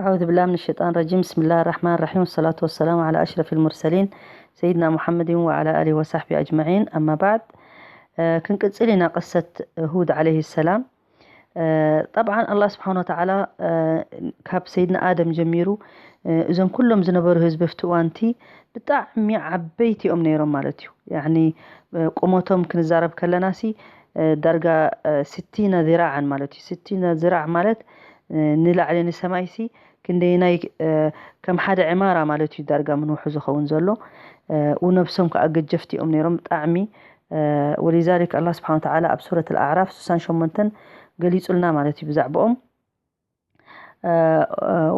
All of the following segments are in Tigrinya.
أعوذ بالله من الشيطان الرجيم. بسم الله الرحمن الرحيم. والصلاة والسلام على أشرف المرسلين سيدنا محمد وعلى آله وصحبه أجمعين. أما بعد، ክንቅጽል ኢና ቅሰት ሁድ ዓለይሂ ሰላም። ጠብዓን ኣላህ ስብሓን ወተዓላ ካብ ሰይድና ኣደም ጀሚሩ እዞም ኩሎም ዝነበሩ ህዝቢ ኣብቲ እዋንቲ ብጣዕሚ ዓበይቲ እዮም ነይሮም ማለት እዩ። ያኒ ቁመቶም ክንዛረብ ከለና ሲ ዳርጋ ስቲና ዚራዓን ማለት እዩ። ስቲና ዚራዕ ማለት ንላዕሊ ንሰማይ ሲ ክንደይናይ ከም ሓደ ዕማራ ማለት እዩ ዳርጋ ምንውሑ ዝኸውን ዘሎ። ውነብሶም ከዓ ገጀፍቲ እዮም ነይሮም ብጣዕሚ። ወሊዛሊክ ኣላህ ስብሓን ወተዓላ ኣብ ሱረት ኣልኣዕራፍ ስሳን ሸሞንተን ገሊጹልና ማለት እዩ ብዛዕባኦም።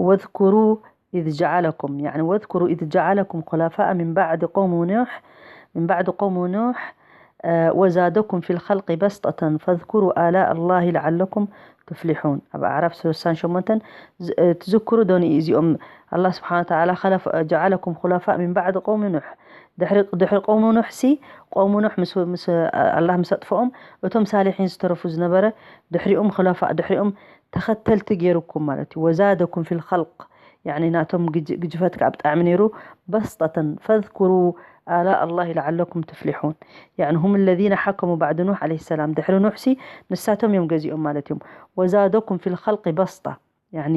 ወዝኩሩ ኢዝ ጀዓለኩም፣ ያኒ ወዝኩሩ ኢዝ ጀዓለኩም ኹለፋእ ሚን ባዕድ ቀውሚ ኑሕ፣ ሚን ባዕድ ቀውሚ ኑሕ ወዛደኩም ፊል ኸልቂ በስጠተን ፈዝኩሩ ኣላእ ኣላሂ ለዓለኩም ቱፍሊሑን። ኣብ ኣዕራፍ ስሳን ሸሞንተን ትዝክሩ ዶ ንእዚኦም ኣላህ ስብሓን ወተዓላ ጀዓለኩም ኹለፋእ ሚን ባዕድ ቀውሚ ኑሕ፣ ድሕሪ ድሕሪ ቀውሚ ኑሕ ሲ ቀውሚ ኑሕ ምስ ምስ ኣላህ ምስ ኣጥፍኦም እቶም ሳሊሒን ዝተረፉ ዝነበረ ድሕሪኦም ኹለፋእ ድሕሪኦም ተኸተልቲ ገይሩኩም ማለት እዩ። ወዛደኩም ፊል ኸልቅ ያኒ ናቶም ግጅ- ግጅፈት ከዓ ብጣዕሚ ነይሩ። በስጠተን ፈዝኩሩ ኣላ ኣላሂ ለዓለኩም ትፍሊሑን። ያኒ ሁም ለዚነ ሓከሙ ባዕድ ኑሕ ዓለይሂ ሰላም ድሕሪ ኑሕ ሲ ንሳቶም እዮም ገዚኦም ማለት እዮም። ወዛደኩም ፊል ኸልቂ በስጣ ያኒ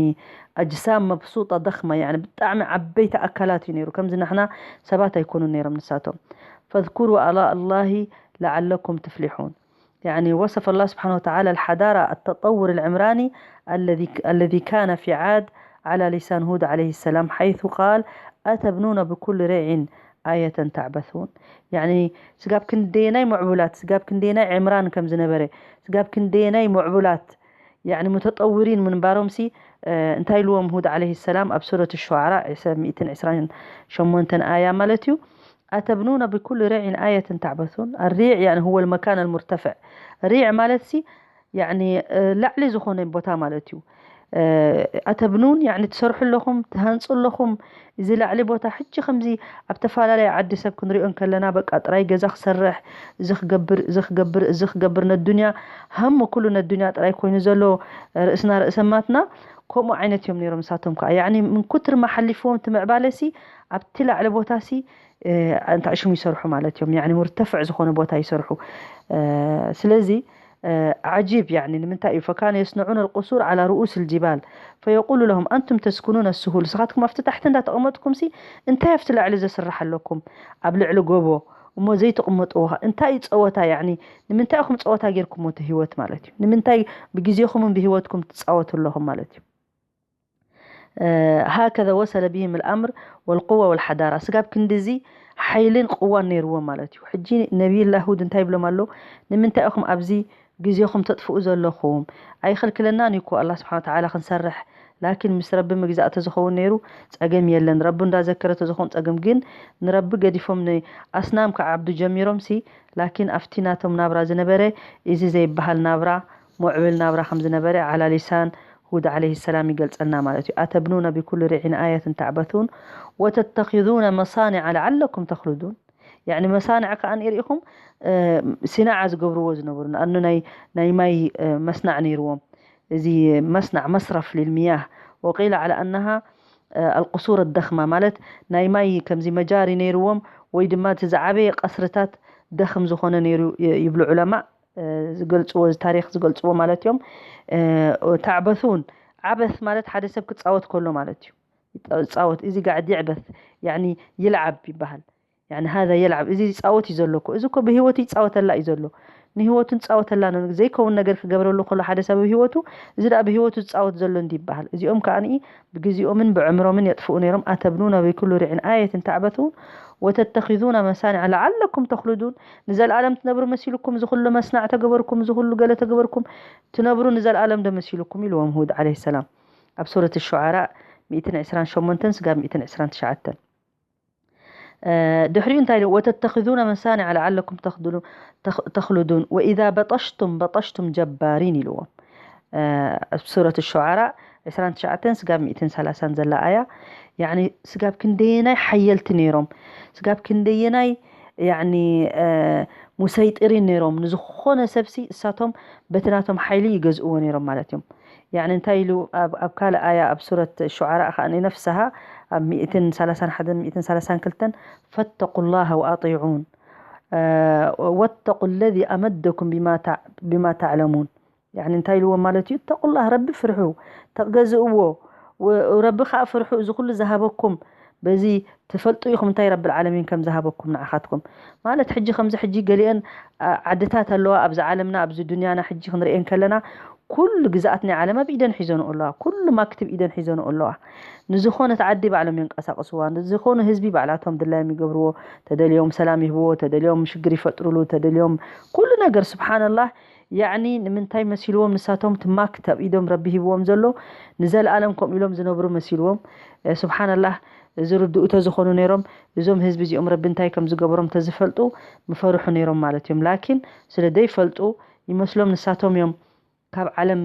ኣጅሳም መብሱጣ ደኽማ ያኒ ብጣዕሚ ዓበይቲ ኣካላት እዩ ነይሩ። ከምዚ ንሕና ሰባት ኣይኮኑን ነይሮም ንሳቶም። ፈዝኩሩ ኣላ ኣላሂ ለዓለኩም ትፍሊሑን። يعني وصف الله سبحانه وتعالى الحضارة التطور العمراني الذي الذي كان في عاد على لسان هود عليه السلام حيث قال أتبنون بكل ريع آية تعبثون. يعني ስጋብ ክንደየናይ ምዕቡላት ስጋብ ክንደየናይ ዕምራን ከም ዝነበረ ስጋብ ክንደየናይ ምዕቡላት يعني متطورين ምንባሮም ሲ እንታይ ኢልዎም ሁድ عليه السلام ኣብ ሱረት ሸዓራ ሚእትን ዕስራን ሸሞንተን ኣያ ማለት እዩ። أتبنون بكل ريع آية تعبثون. الريع يعني هو المكان المرتفع. ሪዕ ማለት ሲ ያኒ ላዕሊ ዝኾነ ቦታ ማለት እዩ። ኣተብኑን ያኒ ትሰርሑ ኣለኹም ትሃንፁ ኣለኹም። እዚ ላዕሊ ቦታ ሕጂ ከምዚ ኣብ ተፈላለየ ዓዲ ሰብ ክንሪኦ ከለና በቃ ጥራይ ገዛ ክሰርሕ እዚ ክገብር እዚ ክገብር እዚ ክገብር ነዱንያ ሃሙ ኩሉ ነዱንያ ጥራይ ኮይኑ ዘሎ ርእስና ርእሰማትና ከምኡ ዓይነት እዮም ነይሮም ንሳቶም ከዓ ያኒ ምን ኩትር ማሓሊፍዎም ትምዕባለ ሲ ኣብቲ ላዕሊ ቦታ ሲ እንታይ ሽሙ ይሰርሑ ማለት እዮም ያኒ ሙርተፍዕ ዝኾነ ቦታ ይሰርሑ ስለዚ ዓጂብ ያኒ ንምንታይ እዩ ፈካነ የስንዑን ኣልቁሱር ዓላ ርኡስ ልጅባል ፈየቁሉ ለሁም ኣንቱም ተስኩኑን ኣስሁል ንስኻትኩም ኣብቲ ታሕቲ እንዳተቐመጥኩም ሲ እንታይ ኣብቲ ላዕሊ ዘስራሕ ኣለኩም ኣብ ልዕሊ ጎቦ እሞ ዘይትቕመጥዎ እንታይ እዩ ፀወታ ያኒ ንምንታይ ኢኹም ፀወታ ጌርኩሞ እቲ ህይወት ማለት እዩ ንምንታይ ብግዜኹምን ብህይወትኩም ትፃወቱ ኣለኹም ማለት እዩ هكذا وصل بهم الأمر والقوة والحضارة ስጋብ ክንድዚ ሓይልን ቅዋን ነይርዎም ማለት እዩ ሕጂ ነቢይላ ሁድ እንታይ ይብሎም ኣሎ ንምንታይ ኢኹም ኣብዚ ግዜኹም ተጥፍኡ ዘለኹም ኣይኸልክለናን እዩ እኮ ኣላ ስብሓን ተዓላ ክንሰርሕ ላኪን ምስ ረቢ ምግዛእ ተዝኸውን ነይሩ ፀገም የለን ረቢ እንዳዘከረ ተዝኸውን ፀገም ግን ንረቢ ገዲፎም ኣስናም ክዓብዱ ጀሚሮም ሲ ላኪን ኣብቲ ናቶም ናብራ ዝነበረ እዚ ዘይበሃል ናብራ ሙዕብል ናብራ ከም ዝነበረ ዓላ ሊሳን ሁድ ዓለይሂ ሰላም ይገልጸልና ማለት እዩ። ኣተብኑነ ቢኩል ሪዕን ኣየትን ተዕበቱን ወተተኺዙነ መሳኒዓ ለዓለኩም ተኽሉዱን። ያዕኒ መሳንዕ ከኣ ንሪኢኹም ሲናዓ ዝገብርዎ ዝነበሩ ንኣኑ ናይ ናይ ማይ መስናዕ ነይርዎም። እዚ መስናዕ መስረፍ ሊልሚያህ ወቂለ ዓላ ኣነሃ ኣልቁሱር ኣደኽማ ማለት ናይ ማይ ከምዚ መጃሪ ነይርዎም ወይ ድማ እቲ ዝዓበየ ቀስርታት ደኽም ዝኾነ ነይሩ ይብሉ ዑለማ። ዝገልፅዎ ታሪክ ዝገልፅዎ ማለት እዮም። ታዕበሱን ዓበስ ማለት ሓደ ሰብ ክፃወት ከሎ ማለት እዩ። ይፃወት እዚ ጋዕድ ይዕበስ ያኒ ይልዓብ ይበሃል። ያኒ ሃዛ የልዓብ እዚ ይፃወት እዩ ዘሎ እኮ እዚ እኮ ብሂወቱ ይፃወተላ እዩ ዘሎ። ንሂወቱ ንፃወተላ ዘይከውን ነገር ክገብረሉ ከሎ ሓደ ሰብ ብሂወቱ እዚ ደኣ ብሂወቱ ዝፃወት ዘሎ እንዲ ይበሃል። እዚኦም ከዓ ብግዜኦምን ብዕምሮምን የጥፍኡ ነይሮም። ኣተብኑነ ቢኩሉ ሪዕን ኣየትን ተዕበሱን ወተተኺዙነ መሳኒዐ ለዓለኩም ተኽሉዱን። ንዘለኣለም ትነብሩ መሲልኩም እዚ ኩሉ መስናዕ ተገበርኩም እዚ ኩሉ ገለ ተገበርኩም ትነብሩ ንዘለኣለም ዶ መሲልኩም ኢልዎም ሁድ ዓለይሂ ሰላም ኣብ ሱረት ሸዓራ ሚእትን ዕስራን ሸሞንተን ስጋብ ሚእትን ዕስራን ትሽዓተን። ድሕሪኡ እንታይ ኢሉ ወተተኽዙነ መሳኒዐ ለዓለኩም ተኽሉዱን ወኢዛ በጠሽቱም በጠሽቱም ጀባሪን ኢልዎም። ኣብ ሱረት ሸዓራ ዕስራን ትሽዓተን ስጋብ ሚእትን ሰላሳን ዘላ ኣያ ያኒ ስጋብ ክንደየናይ ሓየልቲ ነይሮም ስጋብ ክንደየናይ ያኒ ሙሰይጢሪን ነይሮም። ንዝኾነ ሰብሲ እሳቶም በቲ ናቶም ሓይሊ ይገዝእዎ ነይሮም ማለት እዮም። ያኒ እንታይ ኢሉ ኣብ ካልእ ኣያ ኣብ ሱረት ሹዓራ ከኣ ነፍስሃ ኣብ ሚእትን ሰላሳን ሓደን ሚእትን ሰላሳን ክልተን ፈተቁ ላሃ ወኣጢዑን ወተቁ ለዚ ኣመደኩም ብማ ተዕለሙን። ያኒ እንታይ ኢልዎም ማለት እዩ? ተቁላህ ረቢ ፍርሑ፣ ተገዝእዎ፣ ረቢ ከዓ ፍርሑ። እዚ ኩሉ ዝሃበኩም በዚ ትፈልጡ ኢኹም እንታይ ረብል ዓለሚን ከም ዝሃበኩም ንዓኻትኩም። ማለት ሕጂ ከምዚ ሕጂ ገሊአን ዓድታት ኣለዋ ኣብዚ ዓለምና ኣብዚ ዱንያና ሕጂ ክንርእየን ከለና ኩሉ ግዛኣት ናይ ዓለም ኣብ ኢደን ሒዘንኦ ኣለዋ። ኩሉ ማክትብ ኢደን ሒዘንኦ ኣለዋ። ንዝኾነት ዓዲ ባዕሎም የንቀሳቅስዋ። ንዝኾኑ ህዝቢ ባዕላቶም ድላዮም ይገብርዎ። ተደልዮም ሰላም ይህብዎ፣ ተደልዮም ሽግር ይፈጥሩሉ፣ ተደልዮም ኩሉ ነገር ስብሓንላህ። ያዕኒ ንምንታይ መሲልዎም ንሳቶም ትማክ ኣብ ኢዶም ረቢ ሂብዎም ዘሎ ንዘለኣለም ከምኡ ኢሎም ዝነብሩ መሲልዎም። ስብሓንላህ። እዚ ርድኡ ተዝኾኑ ነይሮም እዞም ህዝቢ እዚኦም ረቢ እንታይ ከም ዝገበሮም ተዝፈልጡ ምፈርሑ ነይሮም ማለት እዮም። ላኪን ስለ ዘይፈልጡ ይመስሎም ንሳቶም እዮም ካብ ዓለም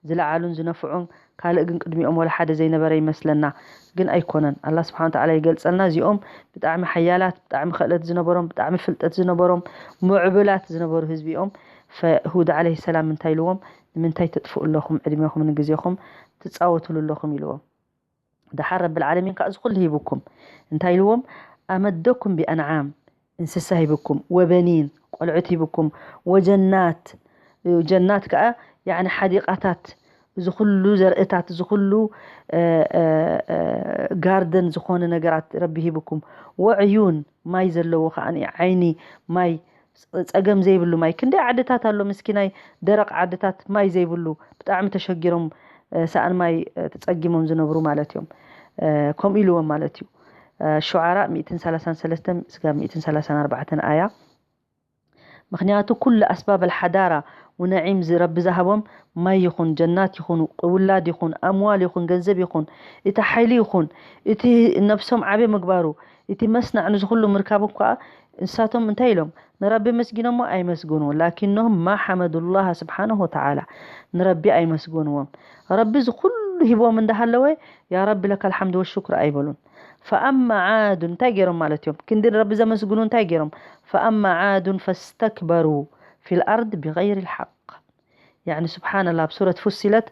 ዝለዓሉን ዝነፍዑን ካልእ ግን ቅድሚኦም ወላ ሓደ ዘይነበረ ይመስለና። ግን ኣይኮነን። ኣላ ስብሓን ተዓላ ይገልጸልና እዚኦም ብጣዕሚ ሓያላት ብጣዕሚ ክእለት ዝነበሮም ብጣዕሚ ፍልጠት ዝነበሮም ምዕብላት ዝነበሩ ህዝቢ እዮም። ፈሁድ ዓለይሂ ሰላም እንታይ ኢልዎም? ንምንታይ ተጥፍኡ ኣለኹም ዕድሜኹምን ግዜኹም ትጻወትሉ ኣለኹም ኢልዎም። ደሓር ረብል ዓለሚን ከዓ እዚ ኩሉ ሂቡኩም እንታይ ኢልዎም? ኣመደኩም ብኣንዓም እንስሳ ሂብኩም ወበኒን ቆልዑት ሂብኩም ወጀናት ጀናት ከዓ ያኒ ሓዲቃታት እዚ ኩሉ ዘርእታት እዚ ኩሉ ጋርደን ዝኾነ ነገራት ረቢ ሂብኩም ወዕዩን ማይ ዘለዎ ከዓ ዓይኒ ማይ ፀገም ዘይብሉ ማይ ክንደይ ዓድታት ኣሎ ምስኪናይ ደረቕ ዓድታት ማይ ዘይብሉ ብጣዕሚ ተሸጊሮም ሰኣን ማይ ተፀጊሞም ዝነብሩ ማለት እዮም። ከምኡ ኢልዎም ማለት እዩ። ሹዓራ ሚእትን ሰላሳን ሰለስተን ስጋብ ሚእትን ሰላሳን ኣርባዕተን ኣያ ምክንያቱ ኩሉ ኣስባብ ኣልሓዳራ ውነዒም ረቢ ዝሃቦም ማይ ይኹን ጀናት ይኹን ውላድ ይኹን ኣምዋል ይኹን ገንዘብ ይኹን እቲ ሓይሊ ይኹን እቲ ነብሶም ዓበ ምግባሩ እቲ መስናዕ ንዚ ኩሉ ምርካቦም ከዓ ንሳቶም እንታይ ኢሎም ንረቢ መስጊኖሞ ኣይመስግኑ ላኪኖም ማ ሓመዱላህ ስብሓንሁ ወተዓላ ንረቢ ኣይመስገንዎም ረቢ እዚ ኩሉ ሂቦም እንዳሃለወ ያ ረቢ ለካ ልሓምድ ወሽክር ኣይበሉን ፈኣማ ዓዱን እንታይ ገይሮም ማለት እዮም ክንዲ ንረቢ ዘመስግኑ እንታይ ገይሮም ፈኣማ ዓዱን ፈስተክበሩ ፊ ልኣርድ ብغይር ልሓቅ يعني سبحان الله بسورة فصلت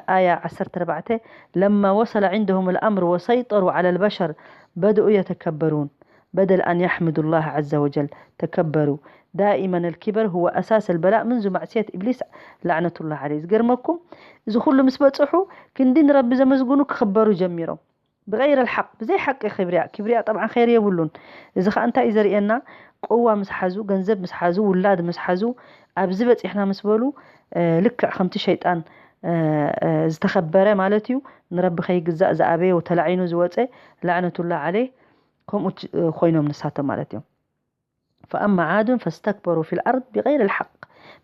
آية عشرة أربعة لما وصل عندهم الأمر وسيطروا على البشر بدؤوا يتكبرون بدل أن يحمدوا الله عز وجل تكبروا دائما الكبر هو أساس البلاء منذ معصية إبليس لعنة الله عليه ዝገርመኩም እዚ ኩሉ ምስ በፅሑ ክንዲ ንረቢ ዘመስግኑ ክኽበሩ ጀሚሮም ብغير الحق ብዘይ ሓቂ ክብርያ ክብርያ طبعا خير የብሉን እዚ ከዓ እንታይ እዩ ዘርእየና ቅዋ ምስ ሓዙ ገንዘብ ምስ ሓዙ ውላድ ምስ ሓዙ ኣብዚ በፂሕና ምስ በሉ ልክዕ ከምቲ ሸይጣን ዝተኸበረ ማለት እዩ ንረቢ ከይግዛእ ዝኣበየ ተላዒኑ ዝወፀ ላዕነቱላ ዓለይ ከምኡ ኮይኖም ንሳቶም ማለት እዮም فأما عاد فاستكبروا في الأرض بغير الحق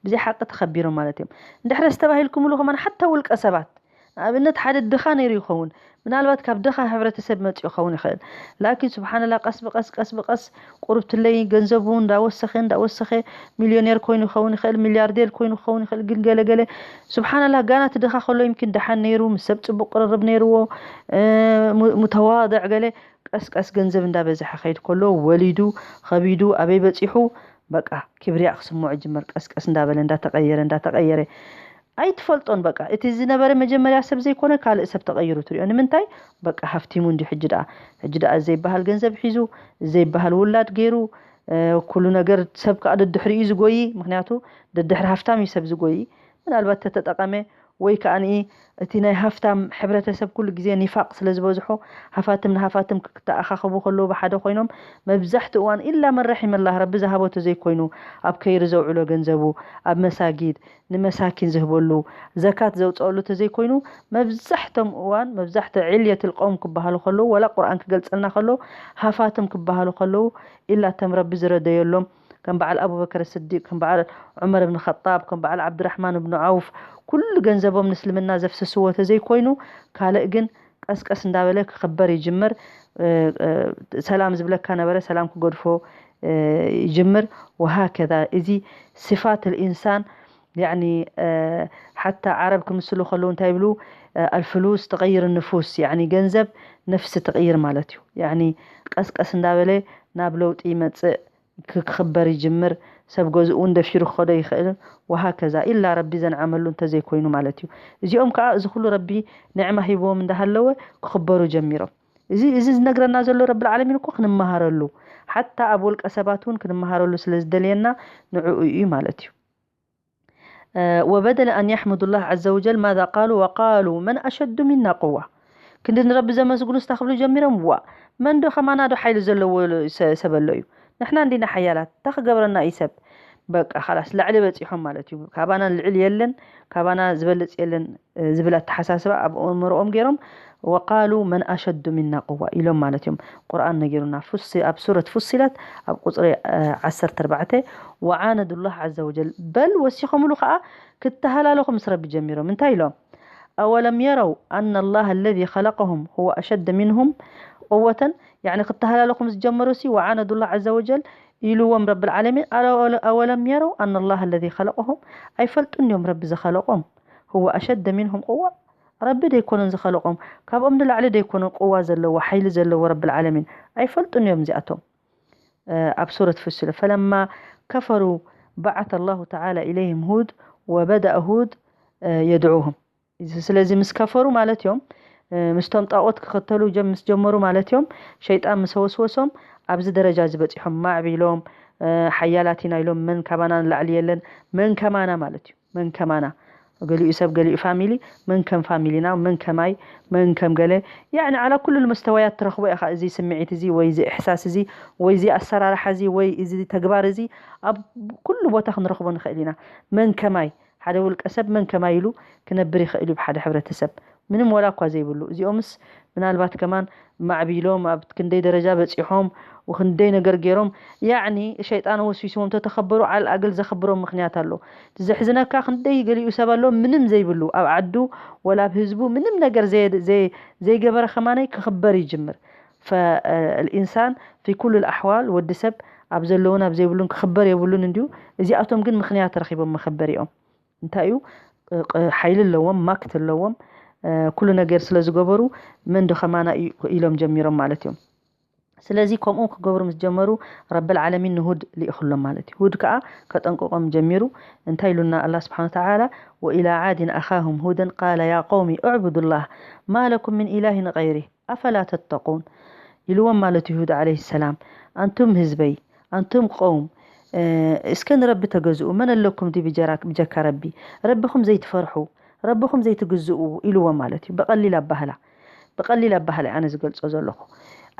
ብዘይ ሓቂ ተኸቢሮም ማለት እዮም እንድሕረ ዝተባሂልኩምሉ ከማን ሓታ ውልቀ ሰባት ንኣብነት ሓደ ድኻ ነይሩ ይኸውን ምናልባት ካብ ድኻ ሕብረተሰብ መፂኡ ይኸውን ይኽእል ላኪን ስብሓንላ ቀስ ብቀስ ቀስ ብቀስ ቁርብትለይ ገንዘቡ እንዳወሰኸ እንዳወሰኸ ሚልዮኔር ኮይኑ ይኸውን ይኽእል ሚሊያርዴር ኮይኑ ክኸውን ይኽእል ግን ገለገለ ስብሓንላ ጋና እቲ ድኻ ከሎ ይምኪን ደሓን ነይሩ ምስ ሰብ ፅቡቅ ቅርርብ ነይርዎ ሙተዋድዕ ገለ ቀስቀስ ገንዘብ እንዳበዝሐ ከይድ ከሎ ወሊዱ ከቢዱ ኣበይ በፂሑ በቃ ክብርያ ክስምዖ ይጅመር ቀስቀስ እንዳበለ እንዳተቀየረ እንዳተቀየረ ኣይትፈልጦን በቃ እቲ ዝነበረ መጀመርያ ሰብ ዘይኮነ ካልእ ሰብ ተቀይሩ ትሪኦ ንምንታይ በቃ ሃፍቲሙ እንዲ ሕጂ ደኣ ሕጂ ደኣ ዘይበሃል ገንዘብ ሒዙ ዘይበሃል ውላድ ገይሩ ኩሉ ነገር ሰብ ከዓ ደድሕሪኡ ዝጎይ ምክንያቱ ደድሕሪ ሃፍታም እዩ ሰብ ዝጎይ ምናልባት ተተጠቀመ ወይ ከዓ እቲ ናይ ሃፍታም ሕብረተሰብ ኩሉ ግዜ ኒፋቅ ስለ ዝበዝሖ ሃፋትም ንሃፋትም ክተኣኻኸቡ ከለዉ ብሓደ ኮይኖም መብዛሕቲ እዋን ኢላ መን ረሒመላህ ረቢ ዝሃቦ ተዘይኮይኑ ኣብ ከይሪ ዘውዕሎ ገንዘቡ ኣብ መሳጊድ ንመሳኪን ዝህበሉ ዘካት ዘውፀአሉ ተዘይኮይኑ መብዛሕቶም እዋን መብዛሕቲ ዕልየት ልቀውም ክበሃሉ ከለዉ ወላ ቁርኣን ክገልፀልና ከለዉ ሃፋትም ክበሃሉ ከለዉ ኢላ ተም ረቢ ዝረደየሎም ከም በዓል ኣቡበከር ስዲቅ ከም በዓል ዑመር ብን ኸጣብ ከም በዓል ዓብድራሕማን ብን ዓውፍ ኩሉ ገንዘቦም ንእስልምና ዘፍስስዎ ተዘይኮይኑ ካልእ ግን ቀስቀስ እንዳበለ ክኽበር ይጅምር ሰላም ዝብለካ ነበረ ሰላም ክገድፎ ይጅምር وهكذا እዚ ስፋት ልኢንሳን ያኒ ሓታ ዓረብ ክምስሉ ከለዉ እንታይ ይብሉ? ኣልፍሉስ ትቐይር ንፉስ፣ ያኒ ገንዘብ ነፍሲ ትቕይር ማለት እዩ። ያኒ ቀስቀስ እንዳበለ ናብ ለውጢ ይመፅእ፣ ክኽበር ይጅምር፣ ሰብ ገዝኡ እውን ደፊሩ ክኸዶ ይኽእልን ወሃከዛ ኢላ ረቢ ዘንዓመሉ እንተዘይኮይኑ ማለት እዩ። እዚኦም ከዓ እዚ ኩሉ ረቢ ንዕማ ሂብዎም እንዳሃለወ ክኽበሩ ጀሚሮም። እዚ እዚ ዝነግረና ዘሎ ረብል ዓለሚን እኮ ክንመሃረሉ፣ ሓታ ኣብ ወልቀ ሰባት እውን ክንመሃረሉ ስለ ዝደልየና ንዕኡ እዩ ማለት እዩ። وبدل أن يحمدوا الله عز وجل ماذا قالوا؟ وقالوا من أشد منا قوة. ክንዲ ንረቢ ዘመስግኑ ስታ ክብሉ ጀሚሮም። ዋ መን ዶ ከማና ዶ ሓይሊ ዘለዎ ሰብ ኣሎ እዩ? ንሕና እንዲና ሓያላት፣ እንታይ ክገብረና እዩ ሰብ? በቃ ኻላስ ላዕሊ በፂሖም ማለት እዩ። ካባና ልዕል የለን፣ ካባና ዝበልፅ የለን ዝብል ኣተሓሳስባ ኣብ ኣእምሮኦም ገይሮም። وقالوا من أشد منا قوة ኢሎም ማለት እዮም። ቁርኣን ነጊሩና ኣብ ሱረት ፉሲለት ኣብ ቁፅሪ ዓሰርተ ኣርባዕተ وعاندوا الله عز وجل በል ወሲኾምሉ ከዓ ክተሃላለኹ ምስ ረቢ ጀሚሮም። እንታይ ኢሎም? أولم يروا أن الله الذي خلقهم هو أشد منهم قوة يعني ክተሃላለኹ ምስ ጀመሩ ሲ وعاندوا الله عز وجل ኢልዎም ረብል ዓለሚን። أولم يروا أن الله الذي خلقهم ኣይፈልጡን እዮም ረቢ ዝኸለቆም هو أشد منهم قوة ረቢ ደይኮነን ዝኸለቆም ካብኦም ንላዕሊ ደይኮነን ቁዋ ዘለዎ ሓይሊ ዘለዎ ረብል ዓለሚን ኣይፈልጡን እዮም እዚኣቶም ኣብ ሱረት ፉሲለት فلما كفروا بعث الله تعالى إليهم هود وبدأ هود يدعوهم ስለዚ ምስ ከፈሩ ማለት እዮም ምስቶም ጣዖት ክኽተሉ ምስ ጀመሩ ማለት እዮም ሸይጣን ምስ ወስወሶም ኣብዚ ደረጃ ዝበፂሖም ማዕቢሎም ሓያላት ኢና ኢሎም መን ካባና ንላዕሊ የለን መን ከማና ማለት እዩ መን ከማና ገሊኡ ሰብ ገሊኡ ፋሚሊ መን ከም ፋሚሊና መን ከማይ መን ከም ገለ ያኒ ዓላ ኩሉ መስተወያት ትረኽቦ ኢኻ እዚ ስምዒት እዚ ወይ እዚ እሕሳስ እዚ ወይ እዚ ኣሰራርሓ እዚ ወይ እዚ ተግባር እዚ ኣብ ኩሉ ቦታ ክንረኽቦ ንኽእል ኢና መን ከማይ ሓደ ውልቀ ሰብ መን ከማይ ኢሉ ክነብር ይኽእል እዩ ብሓደ ሕብረተሰብ ምንም ወላ እኳ ዘይብሉ እዚኦምስ ምናልባት ከማን ማዕቢሎም ኣብ ክንደይ ደረጃ በፂሖም ወክንደይ ነገር ገይሮም ያዕኒ ሸይጣን ወስዊስዎም ተተኸበሩ ዓል ኣግል ዘኽብሮም ምኽንያት ኣሎ። ዘሕዝነካ ክንደይ ገሊኡ ሰብ ኣሎ ምንም ዘይብሉ ኣብ ዓዱ ወላ ኣብ ህዝቡ ምንም ነገር ዘይገበረ ከማነይ ክኽበር ይጅምር። فالإنسان في كل الأحوال ወዲ ሰብ ኣብ ዘለውን ኣብ ዘይብሉን ክኽበር የብሉን እንዲዩ። እዚኣቶም ግን ምኽንያት ረኺቦም መኸበሪኦም እንታይ እዩ ሓይሊ ኣለዎም ማክት ኣለዎም ኩሉ ነገር ስለ ዝገበሩ መን ዶ ከማና ኢሎም ጀሚሮም ማለት እዮም ስለዚ ከምኡ ክገብሩ ምስ ጀመሩ ረብል ዓለሚን ንሁድ ልኢኽሎም ማለት እዩ ሁድ ከዓ ከጠንቅቆም ጀሚሩ እንታይ ኢሉና ኣላ ስብሓን ተዓላ وإلى عاد أخاهم هودا قال يا قوم اعبدوا الله ما لكم من إله غيره أفلا تتقون ኢልዎም ማለት እዩ ሁድ ዓለይሂ ሰላም ኣንቱም ህዝበይ ኣንቱም ቀውም እስከ ንረቢ ተገዝኡ መን ኣለኩም ዲ ብጀካ ረቢ ረብኹም ዘይትፈርሑ ረብኹም ዘይትግዝኡ ኢልዎም ማለት እዩ ብቐሊል ኣባህላ ብቐሊል ኣባህላ ኣነ ዝገልፆ ዘለኹ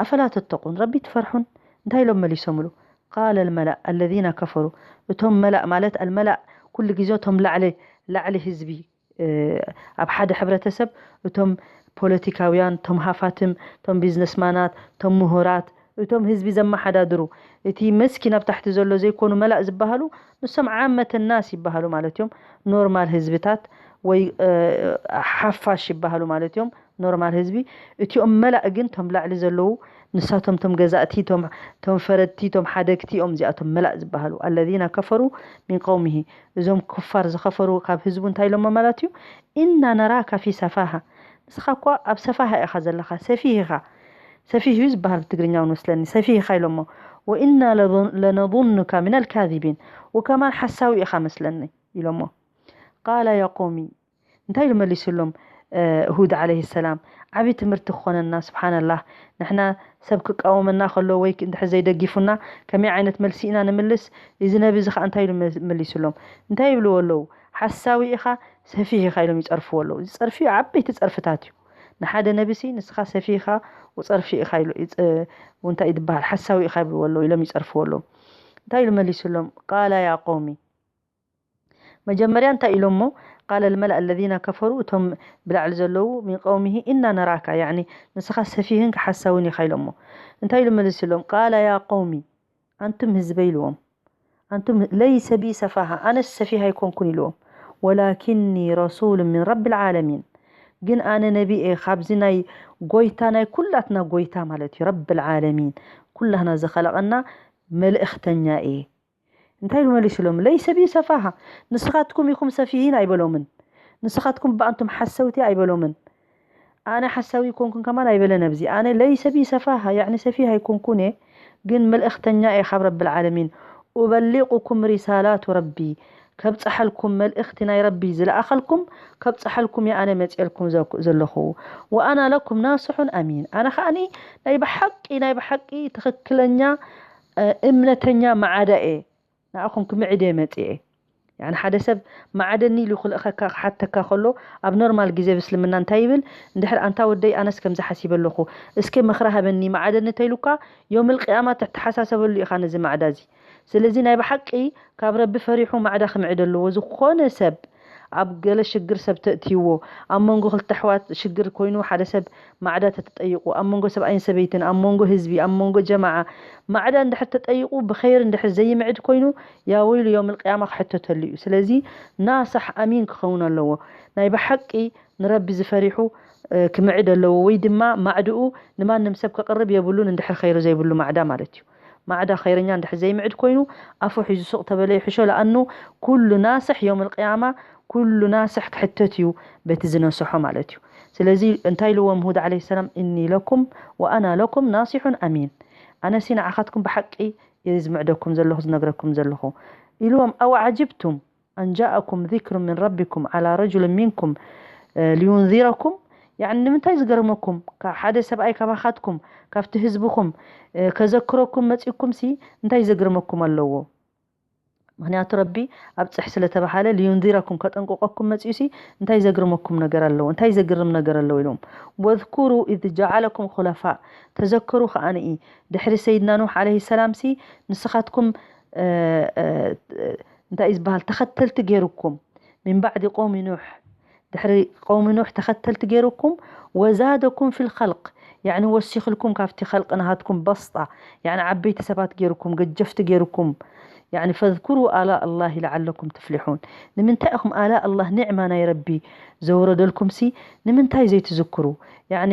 ኣፈላ ተተቁን ረቢ ትፈርሑን እንታይ ኢሎም መሊሶምሉ قال الملأ الذين كفروا እቶም መላእ ማለት ኣልመላእ ኩሉ ግዜ እቶም ላዕሊ ላዕሊ ህዝቢ ኣብ ሓደ ሕብረተሰብ እቶም ፖለቲካውያን፣ እቶም ሃፋትም፣ እቶም ቢዝነስማናት፣ እቶም ምሁራት፣ እቶም ህዝቢ ዘመሓዳድሩ፣ እቲ መስኪን ኣብ ታሕቲ ዘሎ ዘይኮኑ መላእ ዝበሃሉ ንሶም ዓመተ ናስ ይበሃሉ ማለት እዮም። ኖርማል ህዝብታት ወይ ሓፋሽ ይበሃሉ ማለት እዮም። ኖርማል ህዝቢ እቲኦም መላእ ግን እቶም ላዕሊ ዘለዉ ንሳቶም ቶም ገዛእቲ ቶም ፈረድቲ ቶም ሓደግቲ እዮም እዚኣቶም መላእ ዝበሃሉ الذين كفروا من قومه እዞም ኩፋር ዝኸፈሩ ካብ ህዝቡ እንታይ ኢሎሞ ማለት እዩ إنا نراك في سفاهة ንስኻ እኳ ኣብ ሰፋሃ ኢኻ ዘለኻ ሰፊህ ኢኻ ሰፊህ እዩ ዝበሃል ብትግርኛ እውን መስለኒ ሰፊህ ኢኻ ኢሎሞ وإنا لنظنك من الكاذبين وكمان ሓሳዊ ኢኻ መስለኒ ኢሎሞ قال يا قوم እንታይ ኢሉ መሊሱሎም ሁድ ዓለይሂ ሰላም ዓብዪ ትምህርቲ ክኾነና ስብሓንላህ ንሕና ሰብ ክቃወመና ከሎ ወይ እንድሕር ዘይደጊፉና ከመይ ዓይነት መልሲ ኢና ንምልስ እዚ ነቢ እዚ ከዓ እንታይ ኢሉ መሊሱሎም እንታይ ይብልዎ ኣለዉ ሓሳዊ ኢኻ ሰፊህ ኢኻ ኢሎም ይፀርፍዎ ኣለዉ እዚ ፀርፊ ዓበይቲ ፀርፍታት እዩ ንሓደ ነቢሲ ንስኻ ሰፊህ ኢኻ ውፀርፊ ኢኻ እንታይ ዝበሃል ሓሳዊ ኢኻ ይብልዎ ኣለዉ ኢሎም ይፀርፍዎ ኣለዉ እንታይ ኢሉ መሊሱሎም ቃላ ያ ቆሚ መጀመርያ እንታይ ኢሎሞ ቃለ ልመላእ ለዚነ ከፈሩ እቶም ብላዕሊ ዘለዉ ሚን ቀውሚሂ ኢና ነራካ ያዕኒ ንስኻ ሰፊህን ሓሳውን ኢኻ ኢሎሞ እንታይ ኢሉ መልስሎም ቃለ ያ ቀውሚ ኣንቱም ህዝበይ ኢልዎም ኣንቱም ለይሰ ቢ ሰፋሃ ኣነስ ሰፊህ ኣይኮንኩን ኢልዎም ወላኪኒ ረሱሉ ምን ረቢ ልዓለሚን ግን ኣነ ነቢ እየ ካብዚ ናይ ጎይታ ናይ ኩላትና ጎይታ ማለት እዩ ረቢ ልዓለሚን ኩላህና ዝኸለቐና መልእኽተኛ እየ እንታይ ኢሉ መሊሱሎም? ለይሰ ቢ ሰፋሃ፣ ንስኻትኩም ኢኹም ሰፊሂን ኣይበሎምን። ንስኻትኩም ብኣንቱም ሓሰውቲ ኣይበሎምን። ኣነ ሓሳዊ ኮንኩን ከማን ኣይበለን። ኣብዚ ኣነ ለይሰ ቢ ሰፋሃ፣ ያዕኒ ሰፊህ ኣይኮንኩን እየ፣ ግን መልእኽተኛ እየ ካብ ረብል ዓለሚን። ኡበሊቁኩም ሪሳላቱ ረቢ፣ ከብፀሐልኩም፣ መልእኽቲ ናይ ረቢ ዝለኣኸልኩም ከብፀሐልኩም እየ ኣነ መፅኤልኩም ዘለኹ። ወኣና ለኩም ናስሑን ኣሚን፣ ኣነ ከዓኒ ናይ ብሓቂ ናይ ብሓቂ ትኽክለኛ እምነተኛ መዓዳ እየ። ንኣኹም ክምዕድ እየ መፅኤ። ያኒ ሓደ ሰብ መዓደኒ ኢሉ ክልእኸካ ክሓተካ ከሎ፣ ኣብ ኖርማል ግዜ ብስልምና እንታይ ይብል? እንድሕር ኣንታ ወደይ ኣነስ ከምዚ ሓሲበ ኣለኹ፣ እስከ ምኽሪ ሃበኒ፣ መዓደኒ ተይሉካ፣ ዮም ልቅያማ ትተሓሳሰበሉ ኢኻ ነዚ ማዕዳ እዚ። ስለዚ ናይ ብሓቂ ካብ ረቢ ፈሪሑ ማዕዳ ክምዕድ ኣለዎ። ዝኾነ ሰብ ኣብ ገለ ሽግር ሰብ ተእትይዎ፣ ኣብ መንጎ ክልተ ኣሕዋት ሽግር ኮይኑ ሓደ ሰብ ማዕዳ ተተጠይቁ፣ ኣብ መንጎ ሰብኣይን ሰበይትን፣ ኣብ መንጎ ህዝቢ፣ ኣብ መንጎ ጀማዓ ማዕዳ እንድሕር ተጠይቁ፣ ብኸይር እንድሕር ዘይምዕድ ኮይኑ፣ ያ ወይሉ ዮም ልቅያማ ክሕተተሉ እዩ። ስለዚ ናሳሕ ኣሚን ክኸውን ኣለዎ። ናይ ብሓቂ ንረቢ ዝፈሪሑ ክምዕድ ኣለዎ፣ ወይ ድማ ማዕድኡ ንማንም ሰብ ከቕርብ የብሉን፣ እንድሕር ኸይሩ ዘይብሉ ማዕዳ ማለት እዩ። ማዕዳ ኸይረኛ እንድሕር ዘይምዕድ ኮይኑ ኣፉ ሒዙ ሱቕ ተበለ ይሕሾ። ለኣኑ ኩሉ ናስሕ ዮም ልቅያማ ኩሉ ናስሕ ክሕተት እዩ በቲ ዝነስሖ ማለት እዩ። ስለዚ እንታይ ኢልዎም ሁድ ዓለይሂ ሰላም? እኒ ለኩም ወኣና ለኩም ናሲሑን ኣሚን፣ ኣነሲ ንዓኻትኩም ብሓቂ እየ ዝምዕደኩም ዘለኹ ዝነግረኩም ዘለኹ ኢልዎም። ኣው ዓጅብቱም ኣን ጃኣኩም ዚክሩ ምን ረቢኩም ዓላ ረጁል ሚንኩም ሊዩንዚረኩም። ያኒ ንምንታይ ዝገርመኩም? ሓደ ሰብኣይ ካባኻትኩም ካብቲ ህዝብኹም ከዘክረኩም መፂእኩም ሲ እንታይ ዘግርመኩም ኣለዎ? ምክንያቱ ረቢ ኣብፅሕ ስለተባሃለ ሊዩንዚረኩም ከጠንቅቆኩም መፅኡ ሲ እንታይ ዘግርመኩም ነገር ኣለዎ? እንታይ ዘግርም ነገር ኣለዎ ኢሎም። ወዝኩሩ ኢዝ ጃዓለኩም ኩለፋእ፣ ተዘከሩ ከዓንኢ ድሕሪ ሰይድና ኑሕ ዓለይሂ ሰላም ሲ ንስኻትኩም እንታይ እዩ ዝበሃል ተኸተልቲ ገይሩኩም ሚን ባዕዲ ቆውሚ ኑሕ ድሕሪ ቆውሚ ኑሕ ተኸተልቲ ገይሩኩም ወዛደኩም ፊል ኸልቅ ያኒ ወሲኽልኩም ካብቲ ኸልቅ ናሃትኩም በስጣ ያኒ ዓበይቲ ሰባት ገይሩኩም ገጀፍቲ ገይሩኩም ያኒ ፈዝኩሩ ኣላ ኣላሂ ለዓለኩም ትፍሊሑን። ንምንታይ ኢኹም ኣላ ኣላህ ኒዕማ ናይ ረቢ ዘውረደልኩም ሲ ንምንታይ ዘይትዝክሩ? ያኒ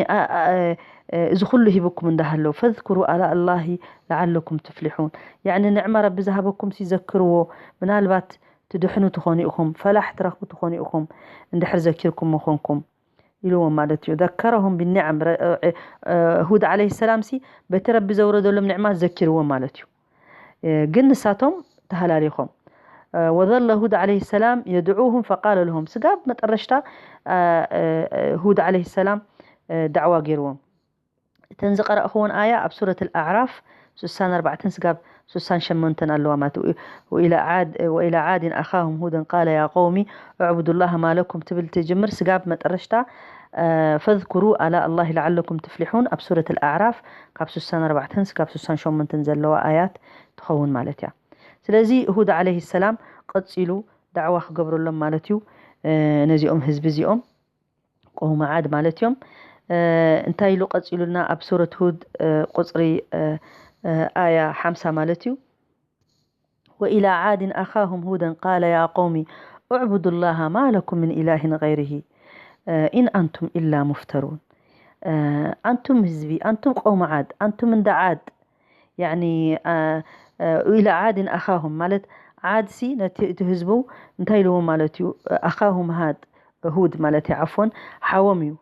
እዚ ኩሉ ሂብኩም እንዳሃለው ፈዝኩሩ ኣላ ኣላሂ ለዓለኩም ትፍሊሑን። ያኒ ንዕማ ረቢ ዝሃበኩም ሲ ዘክርዎ። ምናልባት ትድሕኑ ትኾኑ ኢኹም፣ ፈላሕ ትረኽቡ ትኾኑ ኢኹም እንድሕር ዘኪርኩም ምኾንኩም ኢልዎም ማለት እዩ። ዘከረሁም ብኒዓም። ሁድ ዓለይሂ ሰላም ሲ በቲ ረቢ ዘውረደሎም ኒዕማ ዘኪርዎም ማለት እዩ። ግን ንሳቶም ተሃላሊኾም። ወዘለ ሁድ ዓለይሂ ሰላም የድዑሁም ፈቃለ ለሁም። ስጋብ መጠረሽታ ሁድ ዓለይሂ ሰላም ዳዕዋ ገይርዎም። እተን ዝቐረእኽዎን ኣያ ኣብ ሱረት ኣልኣዕራፍ ስሳን ኣርባዕተን ስጋብ ስሳን ሸሞንተን ኣለዋ ማለት እዩ። ወኢላ ዓድ ወኢላ ዓድን ኣኻሁም ሁደን ቃለ ያ ቀውሚ እዕቡዱላህ ማለኩም ትብል ትጅምር ስጋብ መጠረሽታ ፈዝኩሩ ኣላ ኣላህ ለዓለኩም ትፍሊሑን ኣብ ሱረት ኣልኣዕራፍ ካብ ስሳን ኣርባዕተን ስጋብ ስሳን ሸሞንተን ዘለዋ ኣያት ትኸውን ማለት እያ። ስለዚ ሁድ ዓለይሂ ሰላም ቀፂሉ ዳዕዋ ክገብረሎም ማለት እዩ ነዚኦም ህዝቢ እዚኦም ቆውሚ ዓድ ማለት እዮም። እንታይ ኢሉ ቀፂሉልና ኣብ ሱረት ሁድ ቁፅሪ ኣያ ሓምሳ ማለት እዩ። ወኢላ ዓድን ኣኻሁም ሁደን ቃለ ያ ቀውሚ እዕቡዱላሃ ማ ለኩም ምን ኢላህን ገይርሂ ኢን ኣንቱም ኢላ ሙፍተሩን። ኣንቱም ህዝቢ ኣንቱም ቆውሚ ዓድ ኣንቱም እንዳ ዓድ ያኒ ኢላ ዓድን ኣኻሁም ማለት ዓድሲ ነቲ እቲ ህዝቡ እንታይ ኢልዎም ማለት እዩ ኣኻሁም ሃድ ሁድ ማለት እዩ ዓፎን ሓዎም እዩ።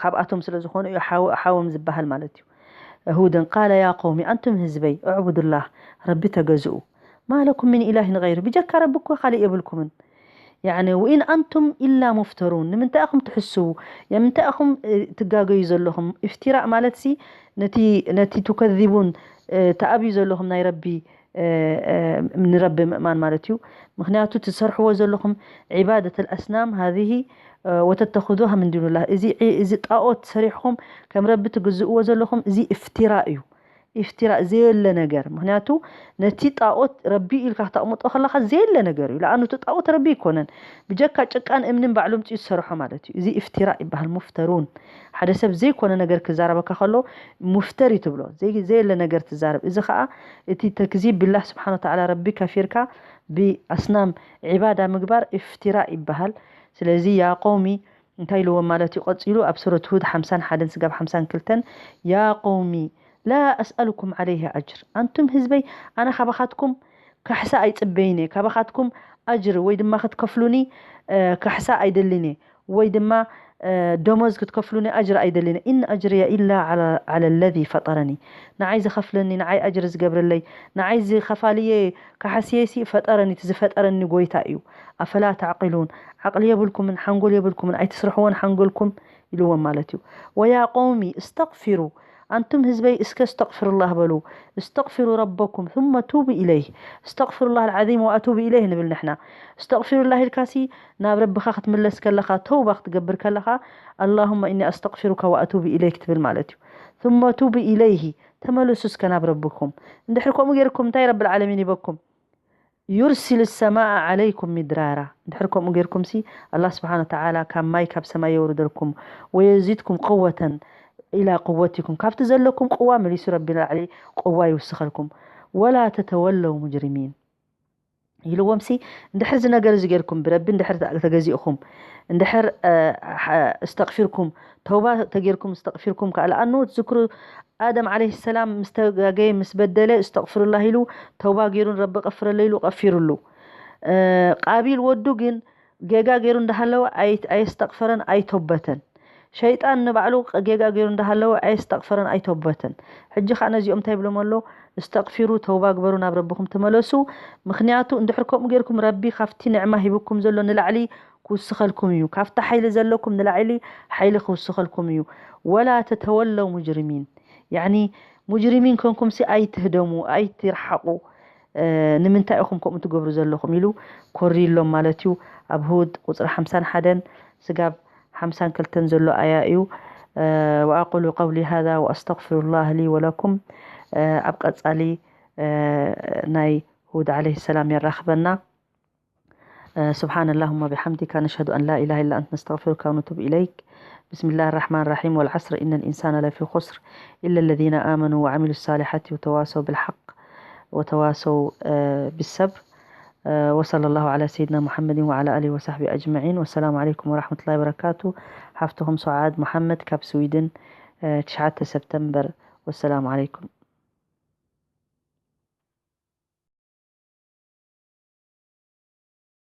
ካብኣቶም ስለ ዝኾኑ እዩ ሓዎም ዝበሃል ማለት እዩ። ሁድን ቃለ ያ ቀውሚ ኣንቱም ህዝበይ እዕቡዱላህ ረቢ ተገዝኡ ማለኩም ምን ኢላህን ገይሩ ብጀካ ረቢ እኮ ካሊእ የብልኩምን። ያኒ ወኢን ኣንቱም ኢላ ሙፍተሩን ንምንታይ ኢኹም ትሕስዉ? ንምንታይ ኢኹም ትጋገዩ ዘለኹም? ኢፍቲራእ ማለት ሲ ነቲ ነቲ ቱከዚቡን ተኣብዩ ዘለኹም ናይ ረቢ ንረቢ ምእማን ማለት እዩ። ምክንያቱ ትሰርሕዎ ዘለኹም ዒባደት ኣልኣስናም ሃዚህ ወተተኹዙሃ ምን ዱንላህ እዚ ጣኦት ሰሪሕኹም ከም ረቢ ትግዝእዎ ዘለኹም እዚ ኢፍቲራእ እዩ። ኢፍቲራእ ዘየለ ነገር ምክንያቱ ነቲ ጣኦት ረቢ ኢልካ ክተቕምጦ ከለካ ዘየለ ነገር እዩ። ለኣኑ እቲ ጣኦት ረቢ ኣይኮነን ብጀካ ጭቃን እምንን ባዕሉ ምፅኡ ዝሰርሖ ማለት እዩ። እዚ ኢፍቲራእ ይበሃል። ሙፍተሩን ሓደ ሰብ ዘይኮነ ነገር ክዛረበካ ከሎ ሙፍተሪ ትብሎ ዘየለ ነገር ትዛረብ። እዚ ከዓ እቲ ተክዚብ ቢላህ ስብሓን ወተዓላ ረቢ ከፊርካ ብኣስናም ዒባዳ ምግባር ኢፍቲራእ ይበሃል። ስለዚ ያ ቀውሚ እንታይ ኢልዎም ማለት እዩ ቀፂሉ ኣብ ሱረት ሁድ ሓምሳን ሓደን ስጋብ ሓምሳን ክልተን ያ ቀውሚ ላ ኣስኣሉኩም ዓለይህ ኣጅር ኣንቱም ህዝበይ ኣነ ካባኻትኩም ካሕሳ ኣይጽበይን እየ። ካባኻትኩም ኣጅር ወይ ድማ ክትከፍሉኒ፣ እ፣ ካሕሳ ኣይደልን እየ። ወይ ድማ፣ እ፣ ደሞዝ ክትከፍሉኒ ኣጅር ኣይደልን እየ። "ኢን ኣጅርየ ኢላ ዓላ፣ ዓለ ለዚ ፈጠረኒ።" ንዓይ ዝኸፍለኒ፣ ንዓይ ኣጅር ዝገብረለይ፣ ንዓይ ዝኸፋልየ ካሕስየሲ ፈጠረኒ፣ እቲ ዝፈጠረኒ ጎይታ እዩ። "ኣፈላ ተዕቂሉን?" ዓቕሊ የብልኩምን፣ ሓንጎል የብልኩምን፣ ኣይትስርሕዎን ሓንጎልኩም ኢልዎም ማለት እዩ። "ወያ ቀውሚ እስተግፊሩ፣ ኣንቱም ህዝበይ እስከ እስተግፊሩላህ በሉ። እስተግፊሩ ረበኩም ثم ቱቡ ኢለይህ። እስተግፊሩላህ ኣልዓዚም ወኣቱቡ ኢለይህ" ንብል ንሕና። እስተግፊሩላህ ኢልካሲ ናብ ረብኻ ክትምለስ ከለኻ፣ ተውባ ክትገብር ከለኻ፣ "ኣላሁመ ኢኒ ኣስተግፊሩካ ወኣቱቡ ኢለይክ" ትብል ማለት እዩ። ثم ቱቡ ኢለይህ፣ ተመለሱ እስከ ናብ ረብኩም። እንድሕር ከምኡ ጌርኩም እንታይ ረብል ዓለሚን ይበኩም? "ዩርሲል ሰማኣ ዓለይኩም ሚድራራ"። እንድሕር ከምኡ ጌርኩምሲ፣ ኣላህ ስብሓነ ወተዓላ ካብ ማይ ካብ ሰማይ የውርደልኩም፣ "ወየዚድኩም ቁወተን ኢላ ቁወቲኩም"፣ ካብቲ ዘለኩም ቅዋ መሊሱ ረቢ ንላዕሊ ቅዋ ይውስኸልኩም። "ወላ ተተወለው ሙጅሪሚን" ኢልዎምሲ፣ እንድሕር እዚ ነገር እዚ ጌርኩም፣ ብረቢ እንድሕር ተገዚእኹም፣ እንድሕር፣ እ፣ ሓ-፣ እስተቕፊርኩም፣ ተውባ ተጌርኩም እስተቕፊርኩም ከኣ፣ ለኣኑ ትዝክሩ፣ ኣደም ዓለይሂ ሰላም ምስ ተጋገየ፣ ምስ በደለ፣ እስተቕፍሩላህ ኢሉ፣ ተውባ ጌሩ፣ ንረቢ ቀፍረለይ ኢሉ ቀፊሩሉ። እ፣ ቃቢል ወዱ ግን ጌጋ ጌሩ እንዳሃለወ ኣይ-፣ ኣየስተቕፈረን፣ ኣይተውበተን። ሸይጣን ንባዕሉ ጌጋ ጌሩ እንዳሃለወ ኣየስተቕፈረን፣ ኣይተውበተን። ሕጂ ኸኣ ነዚኦም እንታይ ይብሎም ኣሎ? "እስተቕፊሩ፣ ተውባ ግበሩ፣ ናብ ረብኹም ተመለሱ። ምኽንያቱ እንድሕር ከምኡ ጌርኩም፣ ረቢ ካብቲ ንዕማ ሂብኩም ዘሎ ንላዕሊ ክውስኸልኩም እዩ። ካብቲ ሓይሊ ዘለኩም ንላዕሊ ሓይሊ ክውስኸልኩም እዩ። ወላ ተተወለው ሙጅሪሚን።" ያዕኒ፣ ሙጅሪሚን ኮንኩምሲ ኣይትህደሙ፣ ኣይትርሓቑ። እ፣ ንምንታይ ኢኹም ከምኡ ትገብሩ ዘለኹም? ኢሉ ኮሪሎም ማለት እዩ። ኣብ ሁድ ቁጽሪ ሓምሳን ሓደን ስጋብ ሓምሳን ክልተን ዘሎ ኣያ እዩ። እ፣ "ወኣቁሉ ቀውሊ ሃዛ ወኣስተግፊሩላህ ሊ ወለኩም።" እ፣ ኣብ ቀጻሊ፣ እ፣ ናይ ሁድ ዓለይሂ ሰላም የራኽበና። እ፣ سبحان اللهم بحمدك، نشهد أن لا إله إلا أنت، نستغفرك ونتوب إليك. بسم الله الرحمن الرحيم. والعصر إن الإنسان لفي خسر، إلا الذين آمنوا وعملوا الصالحات وتواصوا بالحق وتواصوا، آه، بالصبر. آه، وصلى الله على سيدنا محمد وعلى آله وصحبه أجمعين. والسلام عليكم ورحمة الله وبركاته. ሓፍትኹም ሱዓድ መሓመድ ካብ ስዊድን፣ እ፣ ትሽዓተ ሰፕተምበር። ወሰላሙ ዓለይኩም።